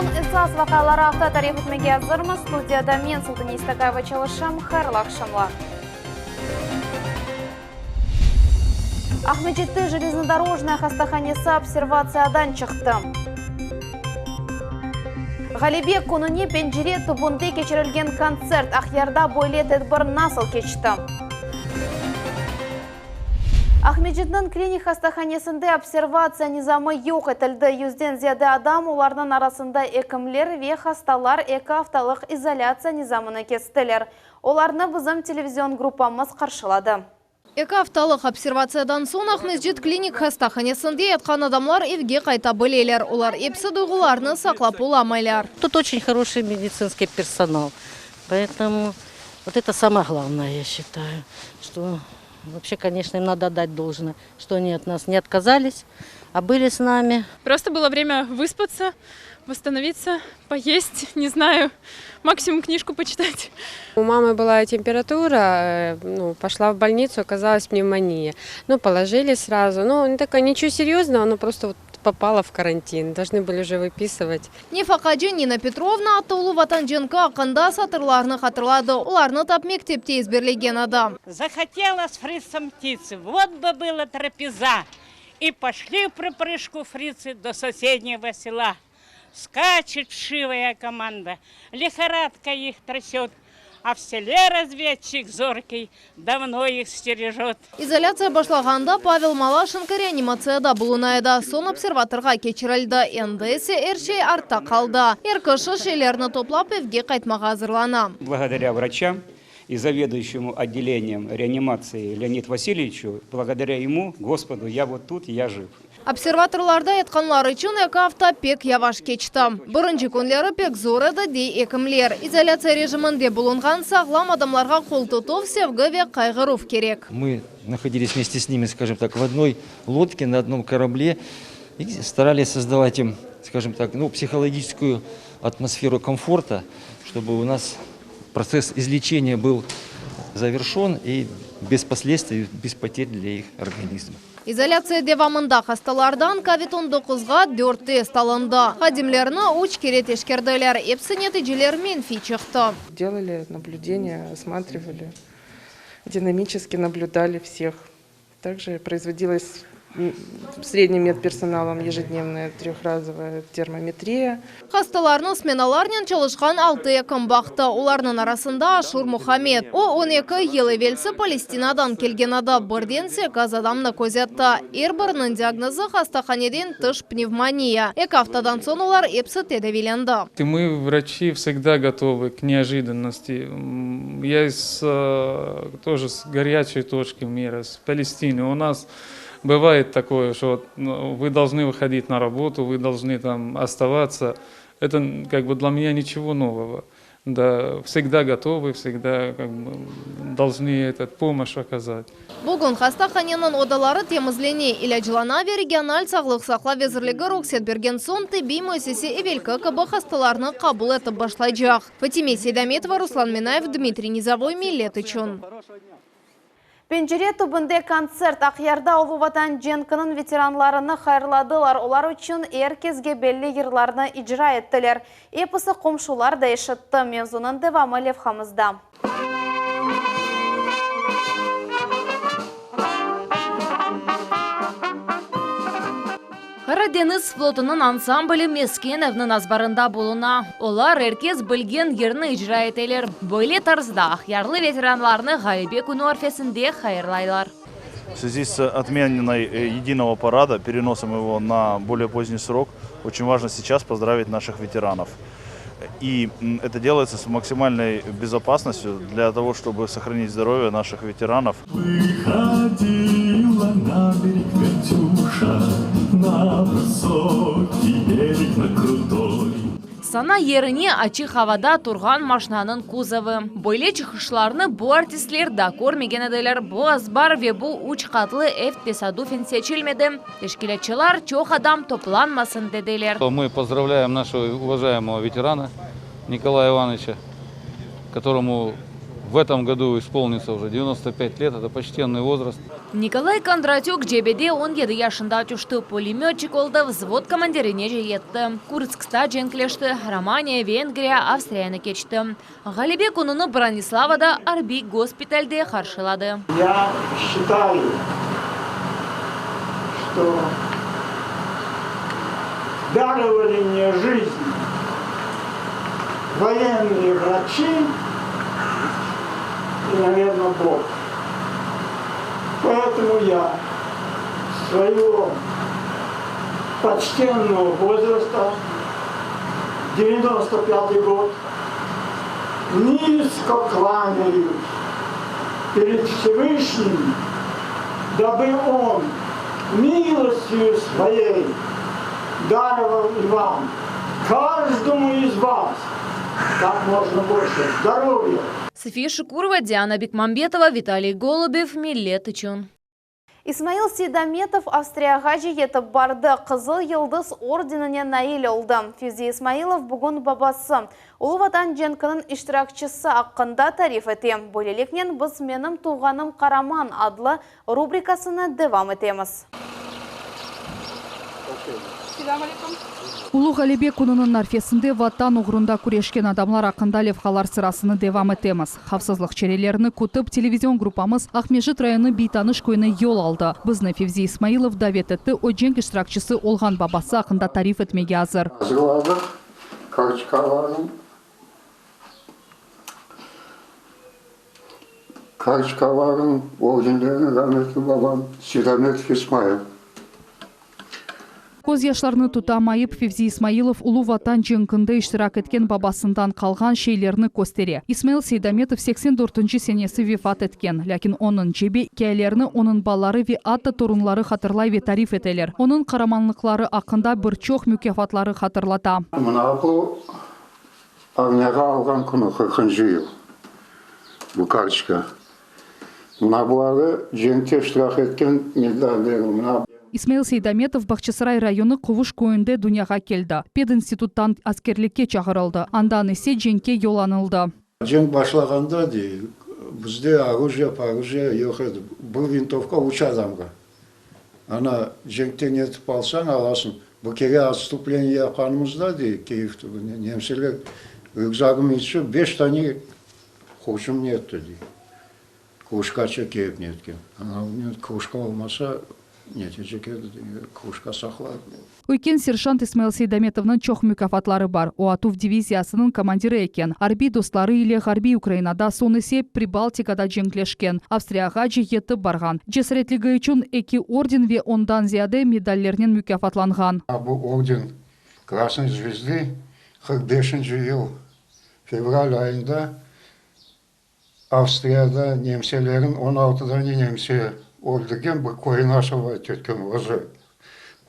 Kününiñ esas vaqiaları aqta tarif etmege azırmız. Studiyada men, Sultaniye İstakayeva, çalışam. Hayırlı aqşamlar. Aqmescitte Jeleznodorojnaya hastahanesi observatsiyadan çıqtı. Ğalebe kününe pencere tübünde keçirilgen kontsert, Aqyarda böyle tedbir nasıl keçti? Aqmescitniñ klinik hastahanesinde observatsiya nizamı yoq etildi. Yüzden ziyade adam, olarnıñ arasında ekimler ve hastalar eki aftalıq izolâtsiya nizamını kestiler. Olarnı bizim televizion gruppamız qarşıladı. Eki aftalıq observatsiyadan soñ Aqmescit klinik hastahanesinde yatqan adamlar evge qayta bileler. Olar episi duyğularını saqlap olamaylar. Тут очень хороший медицинский персонал, поэтому вот это самое главное, я считаю, что вообще, конечно, им надо отдать должное, что они от нас не отказались, а были с нами. Просто было время выспаться, восстановиться, поесть, не знаю, максимум книжку почитать. У мамы была температура, э, ну, пошла в больницу, оказалась пневмония. Ну, положили сразу. Ну, такая, ничего серьезного, но просто вот попала в карантин. Должны были уже выписывать. Nefaqacı Nina Petrovna atta Ulu Vatan cenki aqqında satırlarnı hatırladı, olarnı tap mektepte ezberlegen edi. Захотелось фрицам птицы, вот бы была трапеза, И пошли вприпрыжку фрицы до соседнего села. Скачет вшивая команда, лихорадка их трясет, А в селе разведчик зоркий давно их стережет. İzolâtsiya başlağanda Pavel Malaşenko reanimatsiyada buluna edi, soñ observatorğa keçirildi, endi ise er şey artta qaldı. Er kişi şeylerini toplap evge qaytmağa azırlana. Благодаря врачам и заведующему отделением реанимации Леонид Васильевичу, благодаря ему, Господу, я вот тут, я жив. Observatorlarda yatqanlar içün eki afta pek yavaş keçti. Birinci künleri pek zor edi, dey ekimler. İzolâtsiya rejiminde bulunğan sağlam adamlarğa qoltutuv, sevgi ve qayğıruv kerek. Мы находились вместе с ними, скажем так, в одной лодке, на одном корабле и старались создавать им, скажем так, ну, психологическую атмосферу комфорта, чтобы у нас процесс излечения был завершен и без последствий, без потерь для их организма. İzolâtsiya devamında hastalardan kovid on doquzğa dört test alındı. Hadimlerni üç kere teşkerdiler, episi neticeler menfiy çıqtı. Делали наблюдение, осматривали, динамически наблюдали всех. Также производилась средним медперсоналом ежедневная трехразовая термометрия. Hastalarnı smenalarnen çalışqan altı ekim baqtı. Olarnıñ arasında Aşur Muhammed. O, 12 yıl evelsi Palestinadan kelgen edi. Birden sekiz adamnı közetti. Er biriniñ diagnozı hastahaneden tış pnevmoniya. Eki aftadan soñ olar episi tedaviylendi. Мы, врачи, всегда готовы к неожиданности. Я из, тоже с горячей точки мира, с Палестины. У нас бывает такое, что ну, вы должны выходить на работу, вы должны там оставаться. Это как бы для меня ничего нового. Да, всегда готовы, всегда как бы должны этот помощь оказать. Bugün hastahaneniñ odaları temizlene, ilâclana ve regional sağlıq saqlav vezirligi ruhset bergen soñ tibbiy müessise evelki kibi hastalarnı qabul etip başlaycaq. Fatime Seydametova, Ruslan Minayev, Dmitriy Nizovoy, Millet içün. Pencere tübünde kontsert, Aqyarda Ulu Vatan cenkiniñ veteranlarını hayırladılar, olar içün er kesge belli yırlarnı icra ettiler. Episi qomşular da eşitti. Mevzunıñ devamı levhamızda. Qara deñiz flotunıñ ansambli mesken evniñ azbarında buluna. Olar er kes bilgen yırnı icra eteler. Böyle tarzda aqyarlı veteranlarnı Ğalebe künü arfesinde hayırlaylar. В связи с отменой единого парада, переносом его на более поздний срок, очень важно сейчас поздравить наших ветеранов. И это делается с максимальной безопасностью для того, чтобы сохранить здоровье наших ветеранов. Выходила на берег Катюша, на высокий берег, на крутой. Sana yerine açıq avada turğan maşinanıñ kuzovı. Böyle çıqışlarnı bu artistler daa körmegen ediler. Bu azbar ve bu üç qatlı ev tesadufen seçilmedi. Teşkilâtçılar çoq adam toplanmasın dediler. Мы поздравляем нашего уважаемого ветерана Николая Ивановича, которому В этом году исполнится уже 95 лет, это почтенный возраст. Nikolay Kondratük cebede 17 yaşında tüşti, pulemötçik oldı, vzvod komandirinece yetti. Kurskta cenkleşti, Romaniya, Vengriya, Avstriyanı keçti. Ğalebe kününi Bronislavada arbiy gospitalde qarşıladı. Ya считаю, что даровали мне жизнь военные врачи и, наверное, Бог. Поэтому я своего почтенного возраста, 95 год, низко кланяюсь перед Всевышним, дабы Он милостью своей даровал и вам, каждому из вас, как можно больше здоровья. София Шукурова, Диана Бекмамбетова, Виталий Голубев, Millet içün. İsmail Seydametov Avstriyağa yetip bardı. Qızıl Yıldız ordenine nail oldı. Fevzi İsmailov bugün babası. Ulu Vatan cenkiniñ iştirakçisi aqqında tarif ete. Böyleliknen biz Menim tuvğanım qaraman adlı rubrikasını devam etemiz. Ulu Ğalebe kününiñ arfesinde Vatan oğrunda küreşken adamlar aqqında levhalar sırasını devam etemiz. Havfsızlıq çarelerini kütip, televizion gruppamız Aqmescit rayonı Beytanış köyüne yol aldı. Bizni Fevzi İsmailov davet etti, o cenk iştirakçisi olğan babası aqqında tarif etmege azır. Azırladıq kartoçkalarnı. Kartoçkalarnıñ ordenlerini rametli babam Seydametov İsmail. Köz yaşlarını tutamayıp, Fevzi İsmailov Ulu Vatan cenkinde iştirak etken babasından qalğan şeylerni köstere. İsmail Seydametov 84-nci senesi vefat etken, lâkin onıñ cebe ikâyelerini onıñ balaları ve atta torunları hatırlay ve tarif eteler. Onıñ qaramanlıqları aqqında bir çoq mukâfatları hatırlata. Mına bu armiyağa alğan künü, qırqıncı yıl, bu kartoçka. Mına buları cenkte iştirak etken medalleri, mına. İsmail Seydametov Bağçasaray rayonı Quvuş köyünde dünyağa keldi. Pedinstituttan askerlikke çağırıldı, andan ise cenkke yollanıldı. Cenk başlağanda, dey, bizde orujye, porujye yoq edi. Bir vintovka üç adamğa. Ana, cenkten etip alsañ, alasıñ. Bir kere otstupleniye yapqanımızda, dey, Kiyev tübünde, nemseler rükzagımnıñ içi beş tane Qurşun netti, dey. Krujkaça kelip netken. Ana, krujka olmasa, netecek edi, dey. Krujka saqladı. Üyken serjant İsmail Seydametovnıñ çoq mukâfatları bar. O, atuv diviziyasınıñ komandiri eken. Arbiy dostları ile Ğarbiy Ukrainada, soñ ise Pribaltikada cenkleşken. Avstriyağace yetip barğan. Cesaretligi içün eki orden ve ondan ziyade medallernen mukâfatlanğan. Bu orden Krasnıy Zvezdı 45-nci yıl Fevral ayında Avstriyada nemselerin 16 dane nemse öldürgen bir köyni asfalt etken özü.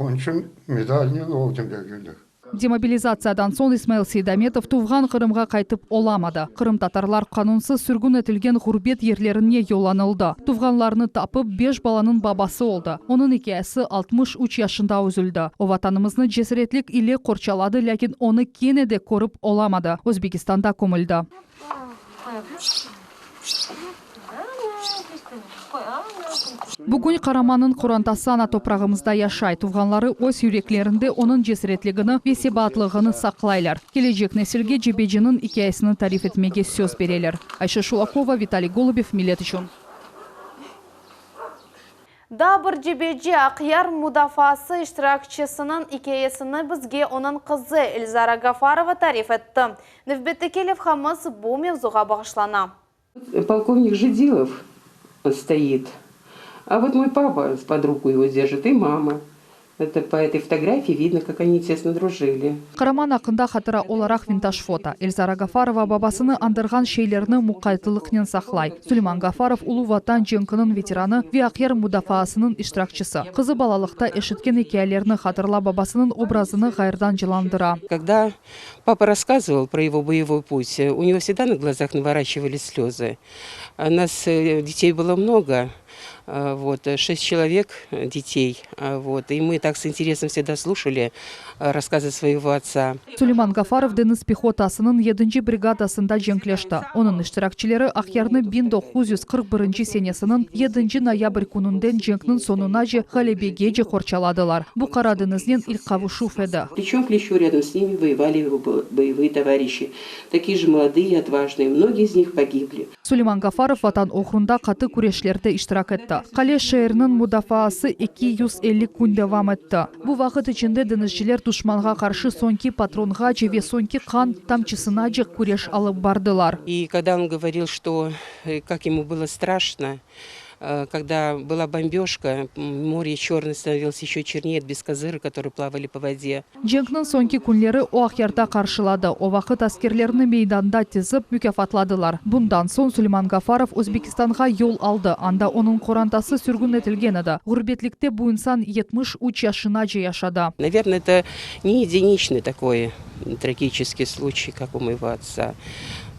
Onıñ içün medalnen orden bergenler. Demobilizatsiyadan soñ İsmail Seydametov tuvğan Qırımğa qaytıp olamadı. Qırımtatarlar qanunsız sürgün etilgen ğurbet yerlerine yollanıldı. Tuvğanlarını tapıp, beş balanıñ babası oldı. Onıñ ikâyesi 63 yaşında üzüldi. O, Vatanımıznı cesaretlik ile qorçaladı, lâkin onı kene de körip olamadı. Özbekistanda kömüldi. Bugün qaramannıñ qorantası ana toprağımızda yaşay, tuvğanları öz yüreklerinde onıñ cesaretligini ve sebatlığını saqlaylar. Kelecek nesilge cebeciniñ ikâyesini tarif etmege söz bereler. Ayşe Şulakova, Vitaliy Golubev, Millet içün. Daa bir cebeci, Aqyar mudafaası iştirakçisiniñ ikâyesini bizge onıñ qızı Elzara Gafarova tarif etti. Nevbetteki levhamız bu mevzuğa bağışlana. Polkovnik Jidilov stoit, a vot moy papa pod ruku ego держит и mama. Это по этой фотографии видно, как они тесно дружили. Qaraman aqqında hatıra olaraq vintaj foto. Elzara Gafarova babasını añdırğan şeylerni muqaytlılıqnen saqlay. Suleyman Gafarov Ulu Vatan cenkiniñ veteranı ve Aqyar mudafaasınıñ iştirakçisi. Qızı balalıqta eşitken ikâyelerni hatırlap, babasınıñ obrazını ğayrıdan canlandıra. Когда папа рассказывал про его боевой путь, у него всегда на глазах наворачивались слезы. Нас, детей, было много. Вот, шесть человек, детей, вот, и мы так с интересом всегда слушали рассказы своего отца. Suleyman Gafarov deñiz pehotasınıñ yedinci brigadasında cenkleşti. Onıñ iştirakçileri Aqyarnı 1941 senesiniñ yedinci noyabr kününden cenkniñ soñunace ğalebegece qorçaladılar. Bu Qara deñiznen ilk qavuşuv edi. Плечом к плечу рядом с ними воевали его боевые товарищи, такие же молодые и отважные, многие из них погибли. Suleyman Gafarov Vatan oğrunda qatı küreşlerde iştirak etti. Qale şeeriniñ mudafaası 250 kün devam etti. Bu vaqıt içinde deñizciler duşmanğa qarşı soñki patronğace ve soñki qan tamçısınace küreş alıp bardılar. И когда он говорил, что как ему было страшно, когда была bombежка, море черное становилось еще чернее от бескозырок, которые плавали по воде. Cenkniñ soñki künleri o Aqyarda qarşıladı. O vaqıt askerlerni meydanda tizip mukâfatladılar. Bundan soñ Suleyman Gafarov Özbekistanğa yol aldı, anda onıñ qorantası sürgün etilgen edi. Ğurbetlikte bu insan 73 yaşınace yaşadı. Navernoe, это не единичный такой трагический случай, как у моего отца.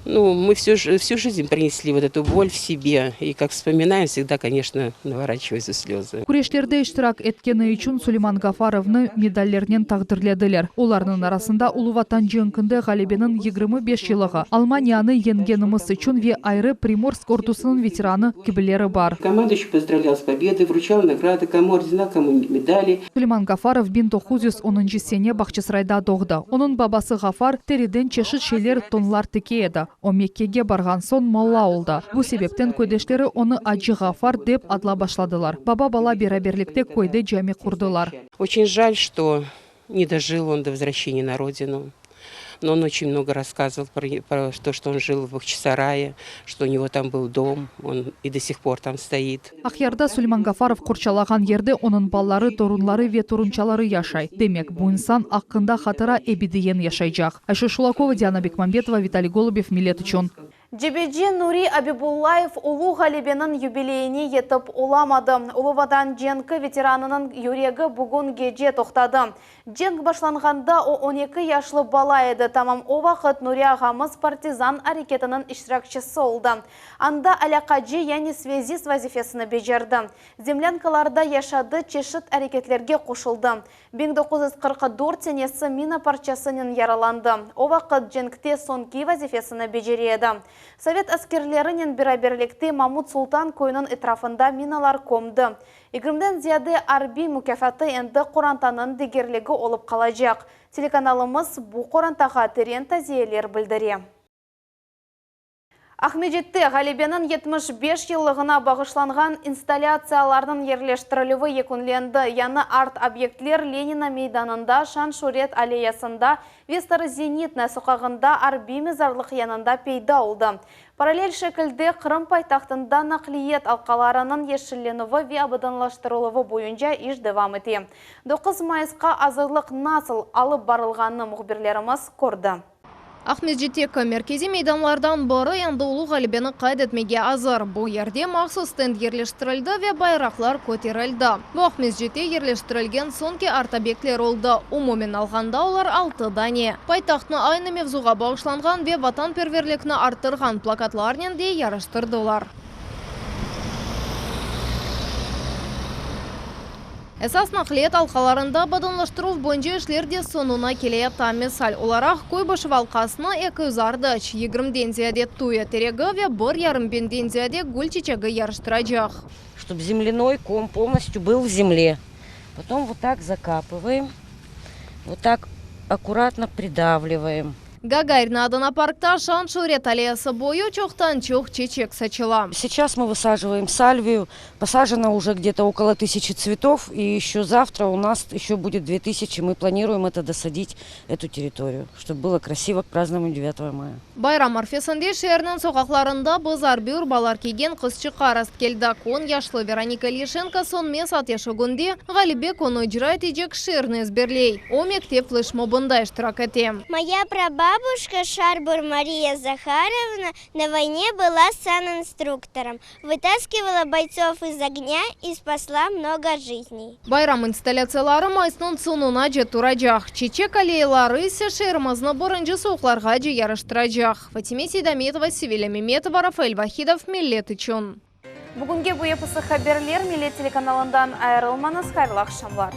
Ну, мы всю, всю жизнь принесли вот эту боль в себе. И как вспоминаем, всегда, конечно, наворачиваются слезы. Küreşlerde iştirak etkeni içün Suleyman Gafarovnı medallernen taqdirlediler. Olarnıñ arasında Ulu Vatan cenkinde ğalebeniñ 25 yıllığı, Almaniyanı yeñgenimiz içün ve ayrı Primorsk ordusınıñ veteranı kibileri bar. Командующий поздравлял с победой, вручал награды, кому ордена, кому медали. Suleyman Gafarov 1910 sene Bağçasarayda doğdı. Onıñ babası Ğafar teriden çeşit şeyler, tonlar tike edi. O Mekkege barğan soñ molla oldı. Bu sebepten köydeşleri onı Acı Ğafar dep adlap başladılar. Baba-bala beraberlikte köyde cami qurdılar. Очень жаль, что не дожил он до возвращения на родину. Но он очень много рассказывал про, про то, что он жил в Бахчисарае, что у него там был дом, он и до сих пор там стоит. Aqyarda Suleyman Gafarov qorçalağan yerde onıñ balaları, torunları ve torunçaları yaşay. Demek, bu insan aqqında hatıra ebediyen yaşaycaq. Ayşe Şulakova, Diana Bekmambetova, Vitaliy Golubev, Millet içün. Cebeci Nuri Abibullayev ulu ğalebeniñ yubileyine yetip olamadı. Ulu Vatan cenki veteranınıñ yüregi bugün gece toqtadı. Cenk başlanğanda o 12 yaşlı bala edi. Tamam o vaqıt Nuri ağamız partizan areketiniñ iştirakçisi oldı. Anda alâqacı, yani svâzist vazifesini becerdi. Zemlânkalarda yaşadı, çeşit areketlerge qoşuldı. 1944 senesi mina parçasınen yaralandı. O vaqıt cenkte soñki vazifesini becere edi. Sovet askerlerinen beraberlikte Mamut Sultan köyüniñ etrafında minalar kömdi. Yigirmiden ziyade arbiy mukâfatı endi qorantanıñ degerligi olıp qalacaq. Telekanalımız bu qorantağa teren taziyeler bildire. Aqmescitte ğalebeniñ 75 yıllığına bağışlanğan installâtsiyalarnıñ yerleştirilüvi yekünlendi. Yañı art-obyektler Lenina meydanında, Şan-Şüret alleyasında ve Starozenitnaya soqağında arbiy mezarlıq yanında peyda oldı. Parallel şekilde Qırım paytahtında naqliyet alqalarınıñ yeşillenüvi ve abadanlaştırıluvı boyunca iş devam ete. 9 Mayısqa azırlıq nasıl alıp barılğanını mühbirlerimiz kördi. Aqmescitteki merkeziy meydanlardan biri endi ulu ğalebeni qayd etmege azır. Bu yerde mahsus stend yerleştirildi ve bayraqlar köterildi. Bu Aqmescitte yerleştirilgen soñki art-obyektler oldı. Umumen alğanda olar altı dane. Paytahtnı aynı mevzuğa bağışlanğan ve vatanperverlikni arttırğan plakatlarnen de yaraştırdılar. Esas naqliyat alqalarında abadanlaştıruv boyunca işler de soñuna keleyata. Misal olaraq, Kuybışev alqasını 200 ardıç, yigirmiden ziyade tuya teregi ve bir yarım biñden ziyade gül çiçegi yaraştıracaq. Чтоб земляной ком полностью был в земле. Потом вот так закапываем, вот так аккуратно придавливаем. Gagarin adına parkta Şan-Şüret alleyası boyu çoqtan-çoq çeçek saçıla. Сейчас мы высаживаем сальвию. Посажено уже где-то около 1000 цветов. И еще завтра у нас еще будет 2000. Мы планируем это досадить, эту территорию, чтобы было красиво к празднованию 9 мая. Bayram arfesinde şeerniñ soqaqlarında biz arbiy urbalar kiygen qızçıqqa rastkeldik. 10 yaşlı Veronika Lişenko Sönmez ateş ögünde Ğalebe künü icra etecek şiirni ezberley. O, mektep fleşmobında iştirak ete. Моя прабабушка Шарбур Мария Захаровна на войне была санинструктором. Вытаскивала бойцов из огня и спасла много жизней. Bayram installâtsiyaları mayısnıñ soñunace turacaq. Çeçek alleyaları ise şeerimizni birinci suvuqlarğace yaraştıracaq. Fatime Seydametova, Sevilâ Memetova, Rafael Vahidov, Millet içün. Bugünge bu episi haberler, Millet telekanalından ayırılmañız, hayırlı aqşamlar.